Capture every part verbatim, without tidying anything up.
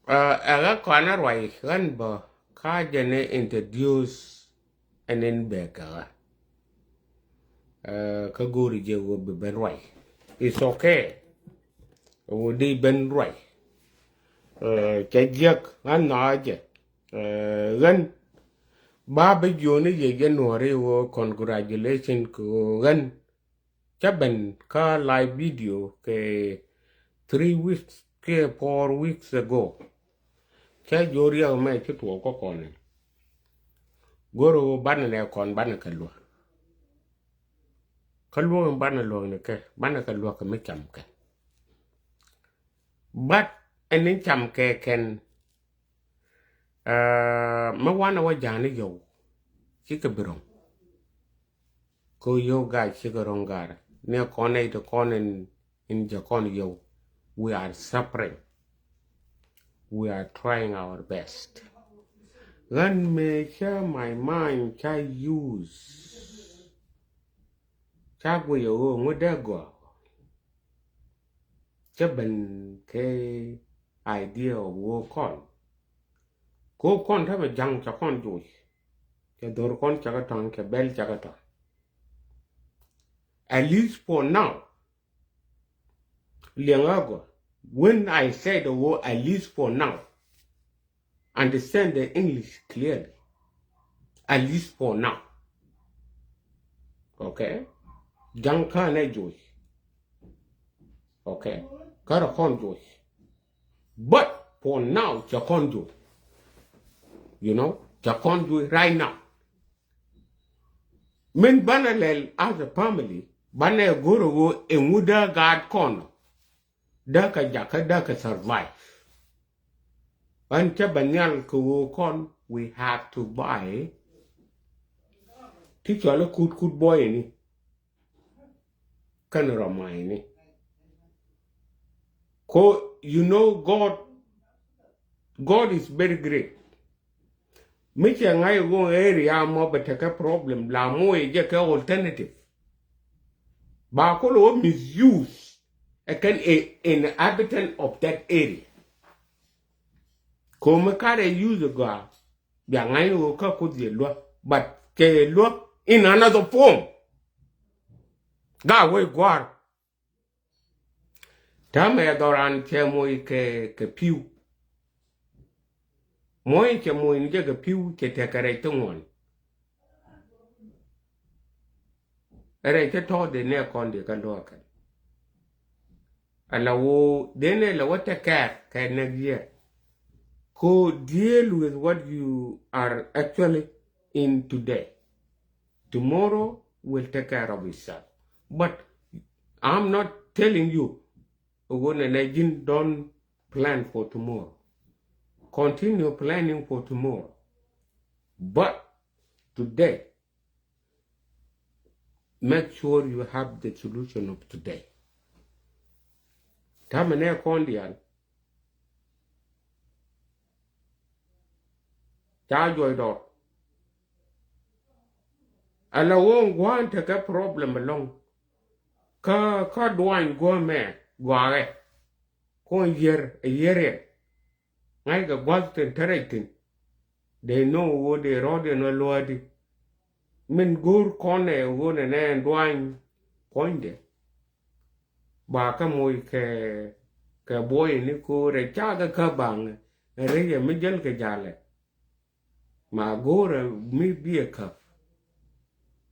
Ɛ ɣä kɔn a ruac ɣän bä ka jɛ ni introduce ɛn in bɛ kɛ ɣä. Kä go̱o̱ri jɛ ɣöö bi ben ruac. It's okay. Ɣöö di ben ruac. Cɛ jiäk ɣän nhɔakä jɛ. Ɣän ba bi jiöni yɛ jɛ nuɔ̱ɔ̱ri ɣöö congratulation kɛ ɣöö ɣän cä ben kä live video kɛ three weeks kiɛ four weeks ago. Cä jiö riɛk mɛ ci tuɔɔk kä kɔn in. Go̱rɛ ɣöö banɛ nɛ kɔn banɛ kɛ luäk. Kä luäk in banɛ luäk ni kɛ banɛ kɛ luäk kɛ mi cam kɛ. But ɛn in cam kɛ kɛn. Ɛ mi wanɛ wä ja̱a̱ni yɔw cikɛ bi ro̱ŋ. Ko yɔw ga̱a̱c cikɛ ro̱ŋ ga̱a̱rä ni kɔn nɛy ti kɔn in in jɛ kɔn yɔw. We are suffering. We are trying our best. Ɣän mëë cä my mind cä use cä guiyɛ ɣöö ŋut dee gɔaa. Cä ben kɛ idea of ɣöö kɔn ko kɔn te bɛ ja̱ŋ cɛ kɔn joc. Cɛ dhor kɔn cɛ kɛ tɔ̱ŋ cɛ bɛl cɛ kɛ tɔ̱ŋ. At least for now. Liɛŋ a gɔaa. When I said the word at least for now, understand the English clearly. At least for now. Okay? Ja̱ŋ kä nɛ joc. Okay? Kä rɛ kɔn joc. But for now cɛ kɔn joc. You know, cɛ kɔn joc right now. Min banɛ lɛl as a family banɛ go̱r ɣöö ɛŋu dee gaat kɔn. Dee kɛ jakä dee kɛ survive. Ɣän cä bɛ nhial kɛ ɣöö kɔn we have to buy ti cɔl i̱ kut kut buɔyɛni. Kɛn rɔ ma̱a̱cni. Ko you know God, God is very great. Mi cɛ ŋa̱c ɣöö area mɔ bɛ tekɛ problem la moc jɛ kɛ alternative. Ba kolo wä misuse ɛ kɛn a inhabitant of that area. Komi karɛ use gɔaa bia ŋa̱c ɣöö kä kuth yɛ luäk but kɛ yɛ luäk in another form. Ga wee gua̱a̱r. Täämɛ ɛ dhɔran cɛ moc kɛ kɛ pi̱w. Moc cɛ moc ni jɛ kɛ pi̱w cɛ tekɛ rɛc ti ŋuan. Rɛc ti tɔ̱ dee nɛ kɔn dee kä luɔ̱ɔ̱kɛ. Ala wo dee nɛ la wä tekɛɛr kɛ next year. Ko deal with what you are actually in today. Tomorrow will take care of itself. But I'm not telling you, when a legend don't plan for tomorrow. Continue planning for tomorrow. But today, make sure you have the solution of today. Täämɛ nɛ kɔn diaal ca juɔc dɔɔr. Ala wä ŋuan tekɛ problem ɛlɔ̱ŋ. Kä kä duany guɔ̱mɛ gɔaaɛ. Kuɔn yier ɛ yier yɛn. Ŋa̱ckɛ gua̱th tin te rɛc thi̱n. Dee no̱o̱ŋ ɣöö dee rɔ̱ɔ̱diɛn ɣä luäädi. Min go̱o̱r kɔn ɛ ɣöö nɛnɛ ɛn duany kuɔ̱nydɛ. Ba kä moc kɛ kɛ buɔyni ko̱o̱rɛ cakɛ kä baŋ ɛ rɛy ɛ mi jäl kɛ jalɛ. Ma go̱o̱rɛ mi bi ɛ käp.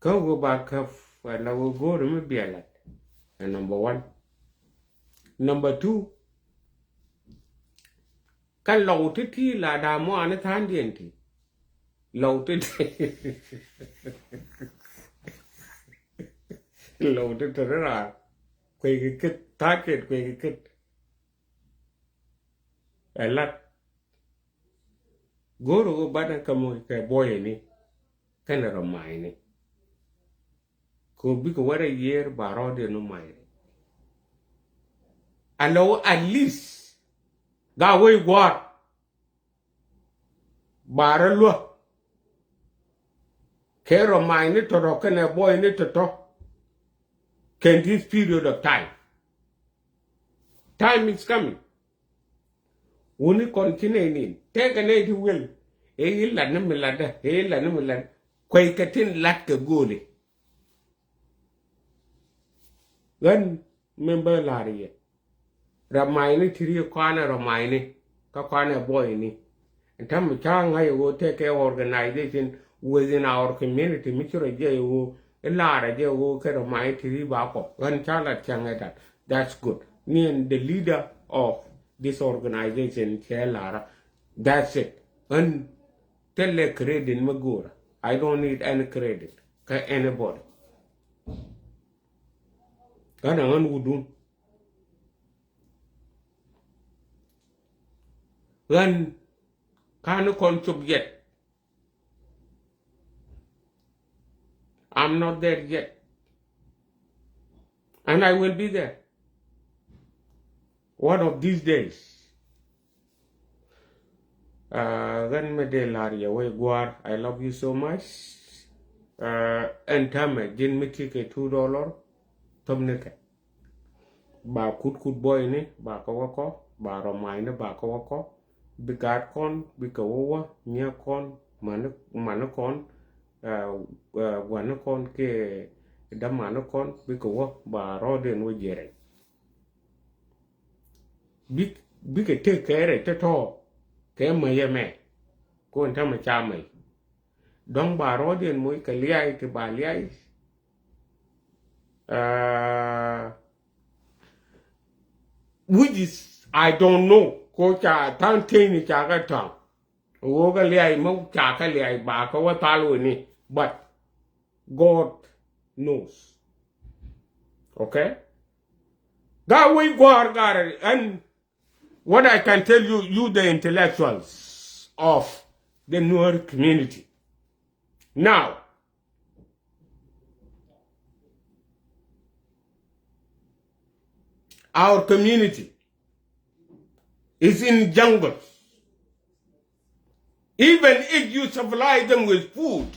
Kä wä ba käp ɛ la wä go̱o̱rɛ mi bi ɛ lat. Ɛ number one. Number two. Kä lɔw ti ti la da mɔ ani tha̱a̱ŋdiɛn ti. Lɔw ti ti. Lɔw ti ti ri raar. Kueeki kit tha̱a̱ŋdiɛn kueeki kit. Ɛ lat. Go̱o̱r ɣöö banɛ kä moc kɛ buɔyɛni kɛnɛ rɔ ma̱a̱cni. Kɛ ɣöö bikɛ wä rɛy yiëër ba rɔɔdiɛn ni ma̱a̱cni. Alɔ at least ga wec gua̱a̱r ba rɔ luäk. Kɛ rɔ ma̱a̱cni tɔ̱tɔ̱ kɛnɛ buɔyɛni tɔ̱tɔ̱. Kɛn this period of time. Time is coming. Wuni kɔn ci nɛy nin tɛkɛ nɛy ti wel. Ëë i̱ lat ni mi latdä, ëë i̱ lat ni mi latdä. Kueckɛ tin lat kɛ gööli. Ɣän min bä la̱r yɛ. Rɔ ma̱cni ti ri kɔanɛ rɔ ma̱cni kä kɔanɛ buɔyni. Ɛn täämɛ ca ŋa̱c ɛ ɣöö tëëkɛ organization within our community mi ci rɔ jɛ ɛ ɣöö i̱ la̱rä jɛ ɛ ɣöö kɛ rɔ ma̱cni ti ri bakɔ. Ɣän ca lat cäŋ ɛ tat. That's good. Ni ɛn the leader of this organization cɛ la̱rä. That's it. Ɣän thilɛ credit mi go̱o̱rä. I don't need any credit kä anybody. Ɣän a ɣän wutdun. Ɣän ka̱n ni kɔn cop yet. I'm not there yet. And I will be there. One of these days. Ɣän mi dee la̱r yɛ wec gua̱a̱r, I love you so much. Ɛn täämɛ ji̱n mi ti kɛ two dollar, thop ni kɛ. Ba kut kut buɔyni ba kɛ wä kɔ, ba rɔ ma̱cni ba kɛ wä kɔ. Bi gaat kɔn bikɛ wä wä, nyiɛ kɔn, mani mani kɔn, gua̱ni kɔn kiɛ dämani kɔn bikɛ wä ba rɔɔdiɛn wä jiɛrɛ. Bikɛ tëk kɛ rɛc tɔ̱tɔ̱ kɛ mäc ɛmɛ. Kɔn täämɛ ca mäc. Dɔ̱ŋ ba rɔɔdiɛn moc kɛ lia̱a̱ ti ba lia̱a̱. Which is, I don't know. Ko ca tha̱a̱ŋ tëëni ca kɛ tha̱a̱ŋ. Ɣöö kɛ lia̱a̱ mɛ ca kɛ lia̱a̱ ba kɛ wä thal weni. But God knows. Okay? Gaa wec gua̱a̱r gaa rɛl. And what I can tell you, you the intellectuals of the Nuer community. Now, our community is in jungles. Even if you supply them with food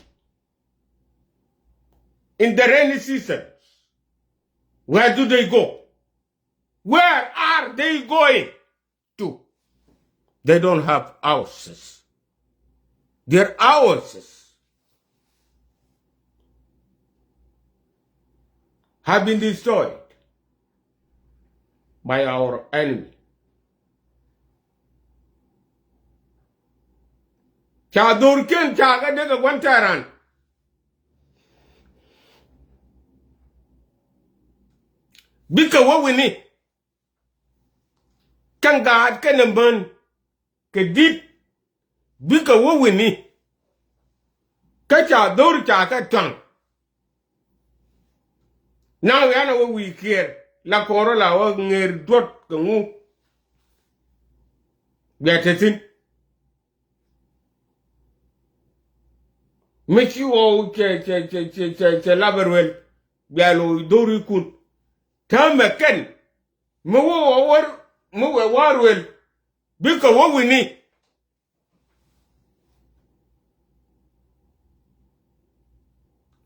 in the rainy season, where do they go? Where are they going to? They don't have houses. Their houses have been destroyed by our enemy. Ca dhorkiɛn ca kɛ dee kɛ gua̱n tɛ̈ran. Bikɛ wä wi̱ni. Kɛn gaat kɛnɛ män kɛ di̱t bikɛ wä wi̱ni. Kä ca dhor ca kɛ tɔ̱a̱ŋ. Naŋ wianɛ wä wi̱i̱ kiɛɛr la kɔn rɔ la wä ŋer duɔ̱t kɛ ŋu. Bia te thi̱n. Mi ci ɣɔw cɛ cɛ cɛ cɛ cɛ cɛ lapɛ ruel. Bia lo̱o̱ dho̱rikun. Täämɛ kɛn mi wä wä wär mi wä wä ruel. Bikɛ wä wi̱ni.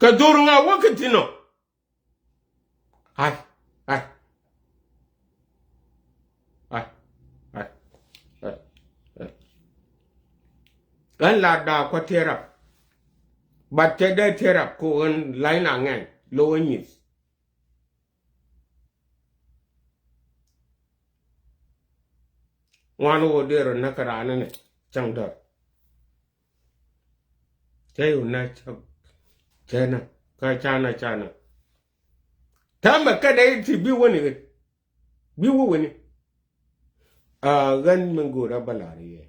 Kɛ dhor ŋa wä kä thi̱n ɔ. Ai, ai. Ai, ai, ai, ai. Ɣän la daa kɔ tiɛrap. Bat cɛ dee tiɛrap ko ɣän la̱ny na ŋɛn lo ɣän nyi̱th. Ŋuan wä dee rɔ näk kɛ raan ni cäŋ dɔr. Cä yɛ wä näk cä, cä näk kä canɛ canɛ. Täämɛ kɛn ɛ ti bi wäni ɣän. Bi wä wäni. Ɣän mi go̱o̱rä bä la̱r yɛ.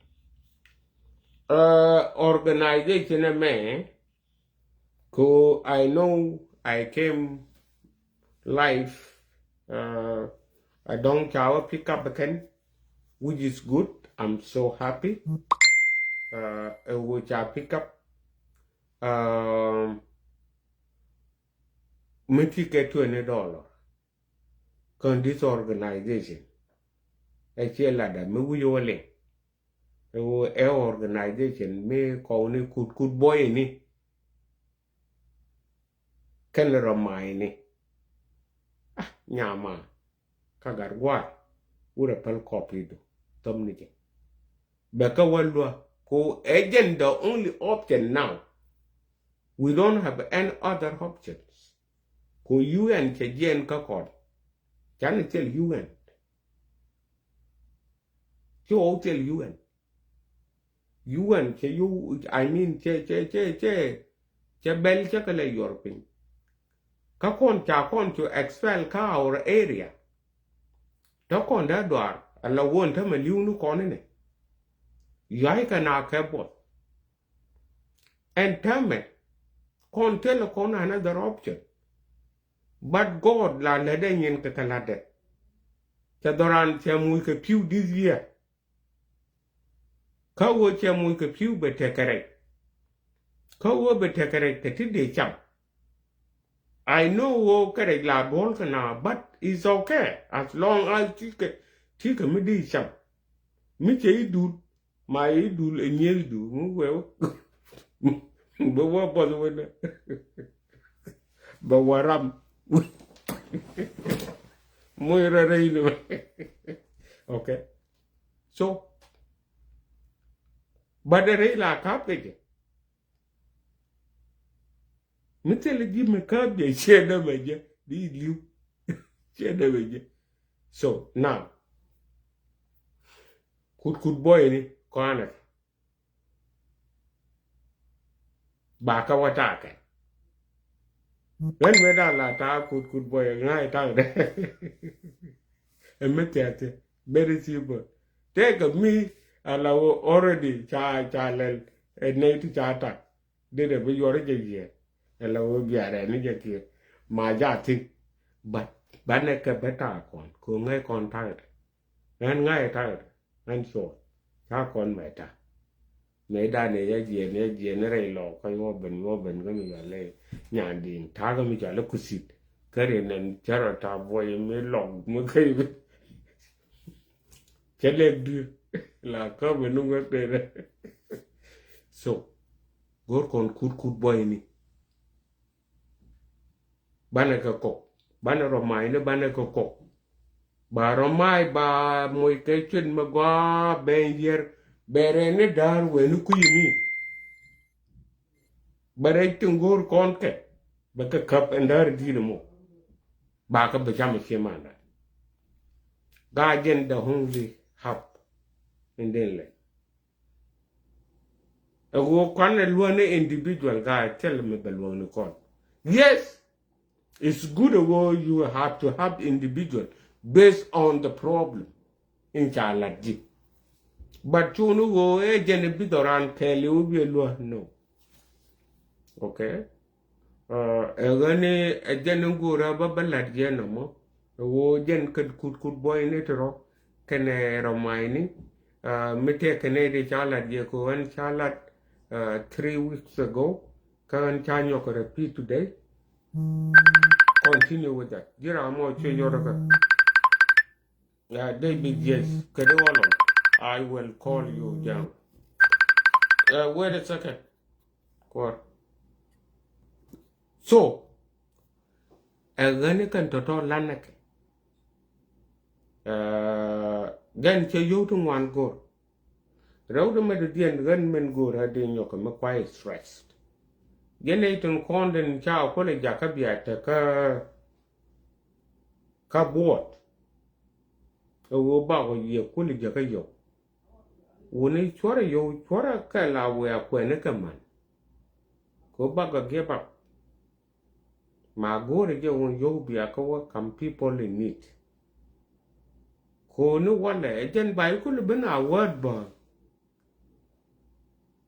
Organization ɛmɛ. Ko I know I came live. Ɛ dɔ̱ŋ ca wä pick up kɛn, which is good. I'm so happy. Ɛ wä ca pick up. Mi ti kɛ twenty dollar. Kɔn this organization ɛ ciɛ latdä mi wi̱c wä liŋ. Ɛ wä ɛ organization mi kɔwni kut kut buɔyni. Kɛn rɔ ma̱a̱cni. Ah, nyama. Kä gat gua̱a̱r wurɛ päl kɔp i̱du thop ni jɛ. Bɛ kä wä luä ko agent, the only option now. We don't have any other options. Ko U N cɛ jiɛn kä kɔn. Canɛ thil U N. Ci ɣɔw thil U N. U N cɛ U, I mean, cɛ, cɛ, cɛ, cɛ, cɛ bɛl cɛ kɛ lɛ yuɔr piny. Kä kɔn ca kɔn cu expel kä our area. Tɔ kɔn dee duar ala won tämɛ li̱w ni kɔn inɛ. Yuay kɛ na kɛ buɔth. Ɛn tämɛ kɔn thilɛ kɔn another option. But God la lätdɛ nyin kɛ kɛ lätdɛ. Cɛ dhɔran cɛ muc kɛ pi̱w this year. Kä wee cɛ muc kɛ pi̱w bɛ tekɛ rɛc. Kä wee bɛ tekɛ rɛc kɛ ti dee cam. I know wee kɛ rɛc la duɔl kɛ na, but it's okay as long as ti kɛ, ti kɛ mi dee cam. Mi cɛ i̱ dul, ma i̱ dul ɛ nyieth dul mi wee bɛ wä buɔth wä nɛ. Bɛ wä ram. Muc rɛ rɛy ni. Okay. So, but the rɛy la kap kɛ jɛ. Mi thilɛ ji̱ mi kap jɛ ciɛ dämɛ jɛ di li̱w. Ciɛ dämɛ jɛ. So now, kut kut buɔyni kɔanɛ. Ba kä wä ta̱a̱ kɛn. Ɣän mëë da̱a̱n la ta̱a̱ kut kut buɔy ŋa̱c ta̱a̱ dɛ. Ɛ mi thia̱thia̱. Very simple. Tëëkɛ mi ala wä already ca, ca lɛl ɛ nɛy ti ca tak. Dee dee bi yuɔr jɛ yiɛn. Ala wä biarɛ ni jɛ kiɛ. Ma ja thi̱n. But banɛ kɛ bä ta̱a̱ kɔn kɛ ŋäc kɔn ta̱a̱ dɛ. Ɣän ŋa̱c ta̱a̱ dɛ. Ɣän cuɔl ca kɔn mɛ ta̱a̱. Mëë dan ëë ya jiɛn, ya jiɛn rɛy lɔɔk kä yuɔ ben, yuɔ ben kä mi cɔal i̱ Nyandiŋ, ta̱a̱ kä mi cɔal i̱ Kusit. Kä rin ɛn cä rɔ ta̱a̱ buɔy mi lɔk mi kä i̱ cä lɛk duëë la kä mi nuŋ kä tëë rɛ. So go̱o̱r kɔn kut kut buɔyni. Banɛ kɛ kɔk, banɛ rɔ mac ni banɛ kɛ kɔk. Ba rɔ mac ba moc kɛ cuet mi gɔaa ben yier, bɛ rɛ ni da̱a̱r wee ni kui̱ mi. Bɛ rɛ tin go̱o̱r kɔn kɛ bɛ kɛ käp ɛn da̱a̱r di̱i̱t mɔ. Ba kɛ bɛ cam cie manda. Gaa jɛn the only help in den lɛ. Ɛ ɣöö kuan ɛ luäŋ ni individual guy, thil mi bɛ luäŋ ni kɔn. Yes, it's good ɛ ɣöö you have to help individual based on the problem in ca lat ji̱. But cuni ɣöö ɛ jɛn bi dhɔran kɛɛli wä bi ɛ luäŋ, no. Okay. Ɛ ɣän ni ɛ jɛn in go̱o̱rä bä bä la̱t yɛn nɔmɔ. Ɛ ɣöö jɛn kɛ kut kut buɔyni ti rɔ kɛnɛ rɔ ma̱yni. Mi tëë kɛnɛ di ca la̱t yɛ kɛ ɣän ca la̱t three weeks ago. Kä ɣän ca nyɔk kɛ repeat today. Continue with that. Ji̱ ram mɔ cuɛ yɔt kä. David, yes, kɛ di wä lɔn. I will call you, Jang. Wait a second. Kuɔr. So ɛ ɣän ni kɛn tɔ̱tɔ̱ lanɛ kɛ. Gɛn cɛ yio̱w ti ŋuan go̱r. Rɛw di mɛ di diɛn ɣän min go̱r ɛ di nyɔk mi kuay stressed. Jɛn ɛ tin kɔn den ca kulɛ jakä bia tekä kä buɔt. Ɛ ɣöö bakɔ yiɛ kulɛ jakä yio̱w. Wuni cuɔrɛ yio̱w cuɔrɛ kɛ la wiaa kuɛni kɛ man. Kɛ ɣöö bakɔ give up. Ma go̱o̱rɛ jɛ wun yio̱w bia kä wä kam people in need. Koni walɛ ɛ jɛn ba i̱ kuli bin a word bä.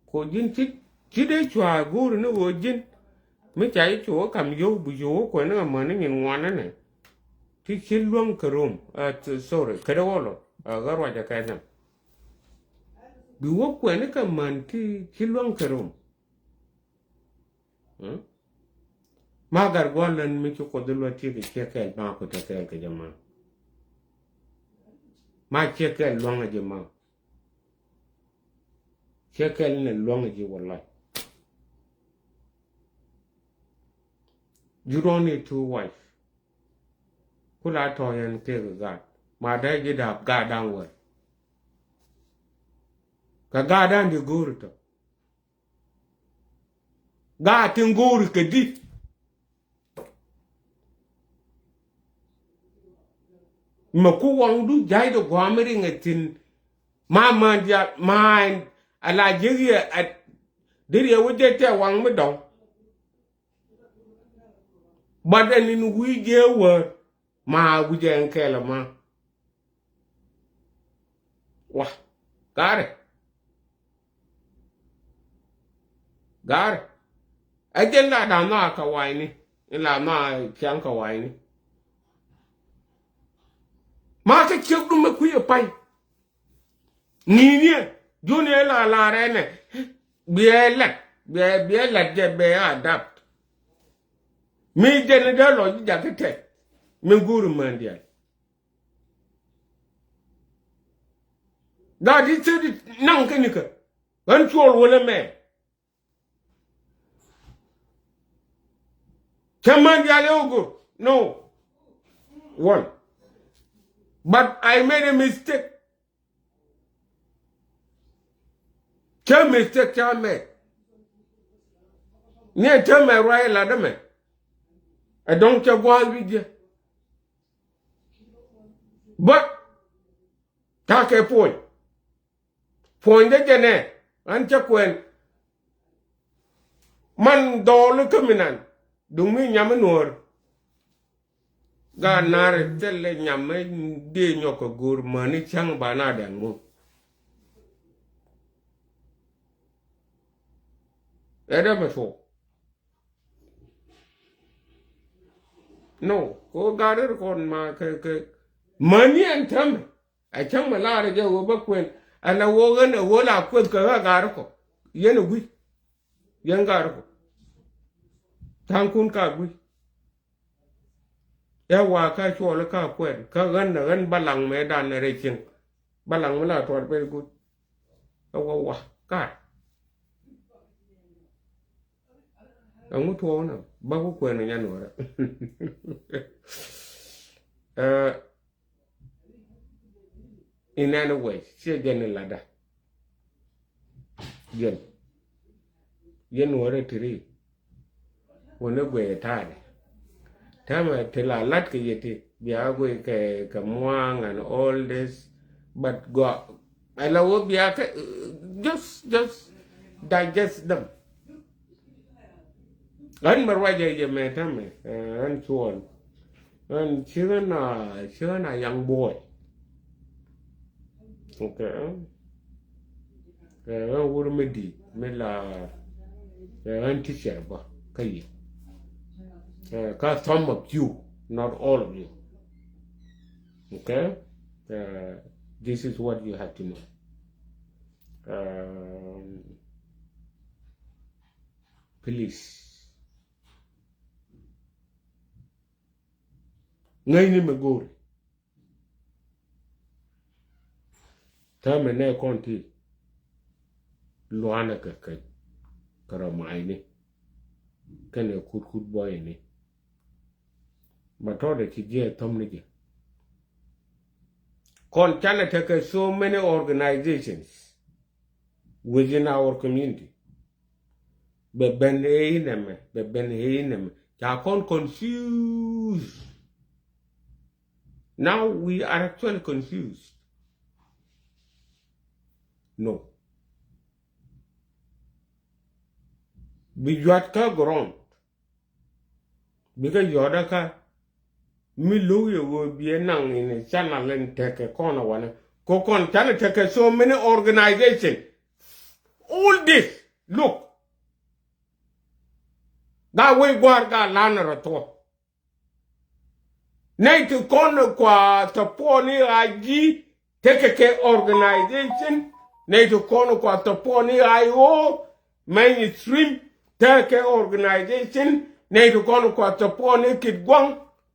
Ko ji̱n ci, ci dee cua go̱o̱ri ni ɣöö ji̱n mi ca i̱ cu wä kam yio̱w bi yio̱w wä kuɛni amäni nyin ŋuanɛ nɛ. Ti ci luäŋ kɛ rom, sorry, kɛ dee wä lɔ ɣä ruacɛ kɛ nɛm. Bi wä kuɛni kɛ män ti ci luäŋ kɛ rom. Ma gat gua̱n län mi ci Kuoth i̱ luäk tiek i̱ ciek kɛɛl, ma ku te kɛɛl kɛ jɛ ma. Ma ciek kɛɛl luäŋ ɛ jɛ ma. Ciek kɛɛl ni luäŋ ɛ jɛ wä lac. You don't need two wife. Ku la tɔ̱ yɛn kek gat ma dee ji̱ da̱a̱p gat da̱ŋ wär. Kɛ gaat dan di go̱o̱ri tɔ. Gaat tin go̱o̱ri kɛ di. Mɛ ku waŋdu ja̱cdɛ gua̱a̱ mi riŋɛ thi̱n. Ma ma diaal ma ɛn ala jiäk yɛ ɛ deri yɛ wä jɛ tɛ waŋ mi dɔ̱ŋ. Bat ɛn in wi̱i̱ jiɛ wäär ma wi̱c ɛn kɛɛl ɛma. Wa ga̱rɛ. Ga̱rɛ. Ɛ jɛn la da̱a̱n nhɔaak kɛ wa̱i̱ni in la nhɔaak ciaŋ kɛ wa̱i̱ni. Ma kä ciek dum ɛ kui̱ ɛ pay. Ŋi̱i̱niɛ juniɛ la la rɛnɛ. Biɛ lɛt biɛ biɛ lɛt jɛ bɛ adapt. Mi jɛn dee lɔ ji̱ jakä tɛth mi guuri män dial. Gaat i̱ thäti naŋ kä nikä ɣän cuɔl wälä mɛ. Cä män dial i̱ ɣä go̱r no. One. But I made a mistake. Cä mistake cä mɛ. Ni ɛ täämɛ ruac ɛ latdä mɛ. Ɛ dɔ̱ŋ cä gua̱a̱th wi̱c jɛ. But takɛ puɔ̱ny. Puɔ̱nydä jɛnɛ ɣän cä kuɛn. Man dhɔɔli kä mi nan duŋ mi nyam i̱ nuɔ̱ɔ̱r. Gaat naar thilɛ nyam mi dee nyɔk kɛ go̱o̱r mäni cäŋ ba na dɛŋ mu. Ɛ dee mɛ thuɔk. No ko gaat ri kɔn ma kɛ kɛ mäni ɛn tämɛ. Ɛ cäŋ mɛ laarɛ jɛ ɣöö bä kuën. Ɛ la wä ɣän ɛ wä la kueth kɛ ɣä gaari kɔ. Yɛn ɛ gui̱. Yɛn gaari kɔ. Tha̱a̱ŋkun ka gui̱. Ɛ wa ka cuɔl ka kuɛn kä ɣän ɛ ɣän balaŋ mɛ dan ɛ rɛy cieŋ. Balaŋ mi la tuɔt pɛl gui̱. Ɛ wa wa kaat. Ɛŋu tuɔɔk nɔ bä ku kuɛn ɛ nyan wärä. Ɛ In any way ciɛ jɛn in latdä. Jɛn jɛn wä rɛ tiri wä ni guɛ ta̱a̱dɛ. Täämɛ ti la lat kɛ yɛ ti bia guɛ kɛ kɛ muaŋ and all this. But gua ala wä bia kɛ just just digest them. Ɣän mɛ ruacɛ yɛ mɛ täämɛ ɣän cuɔl. Ɣän ci ɣän a ci ɣän a young boy. Okay. Ɣän wur mi di̱i̱t mi la ɣän teacher bä kä yɛ. Kä some of you, not all of you. Okay. This is what you have to know. Please. Ŋäcni mɛ go̱o̱ri. Täämɛ nɛ kɔn ti luaanɛ kɛ kɛ kɛ rɔ ma̱a̱cni kɛnɛ kut kut bɔyni. Mɛ tɔɔdɛ ci jiɛ thɔmni jɛ. Kɔn canɛ tekɛ so many organizations within our community. Bɛ ben ëë inɛmɛ bɛ ben ëë inɛmɛ ca kɔn confused. Now we are actually confused. No. Bi juat kä ground. Bikɛ yɔ̱ɔ̱dä kä mi lo̱k yɛ ɣöö biɛ naŋ in channel in tekɛ kɔn a wanɛ. Ko kɔn canɛ tekɛ so many organization. All this look. Ga wei gua̱a̱r ga lanɛ rɔ thuɔ. Nɛy ti kɔn kua support ni a ji̱ tekɛ kɛ organization. Nɛy ti kɔn kua support ni a i o mainstream tekɛ organization. Nɛy ti kɔn kua support ni kit guaŋ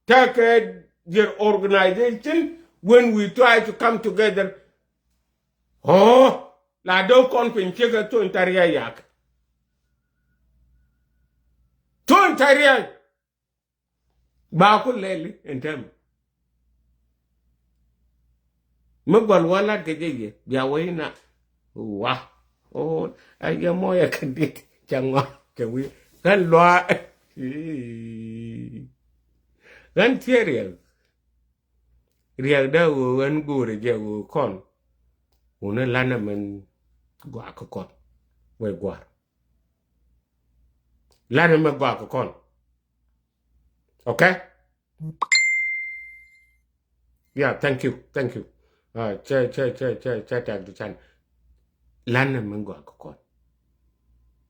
tekɛ their organization. When we try to come together, oh, la dee kɔn piny ciekɛ thony tariac yak. Thony tariac. Ba ku lɛli ɛn tɛm. Mi gual wä lat kɛ jɛ yɛ bia wä ina. Wa. O, ɛ yɛ mɔ yɛ kɛ dit cɛ ŋɔa cɛ wi̱i̱ ɣän luaa. Ɣän tiee riɛk. Riɛk dee ɣöö ɣän go̱o̱rɛ jɛ ɣöö kɔn wuni lanɛ mɛn guakä kɔn wec gua̱r. Lanɛ mɛ guakä kɔn. Okay. Yeah, thank you, thank you. Cɛ cɛ cɛ cɛ cɛ tɛk di can. Lanɛ mɛ guakä kɔn.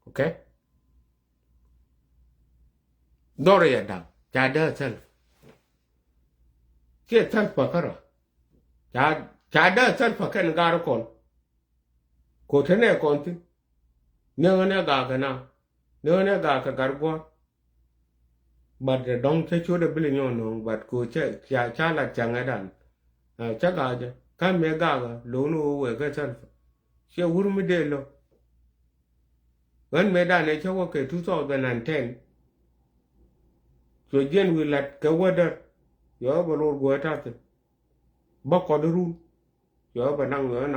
Okay. Dhɔr yɛ da̱ŋ ca dee thil. Ciɛ thil pä kärɔ. Ca ca dee thil pä kɛn gar kɔn. Ko te nɛ kɔn thin. Ni ɣän ɛ gak kɛ na ni ɣän ɛ gak kɛ gar gua̱r. But dɔ̱ŋ cä ciötdɛ bi lɛ nyɔk no̱o̱ŋ but ko cä ca ca lat cäŋɛ dan. Cä gak jɛ kä mëë gak lo̱o̱n ɣöö wëë kɛ thil pä. Ciɛ wur mi dee lo̱. Ɣän mëëdan ëë cä wä kɛ two thousand and ten. Cuɛ jiɛn wi̱i̱ la̱t kɛ wädär. Yɔ̱ɔ̱k bɛ lor guɔ̱ɔ̱c ta̱thi̱n. Bä kɔt run. Yɔ̱ɔ̱k bɛ naŋ yɔ̱ɔ̱k naŋ.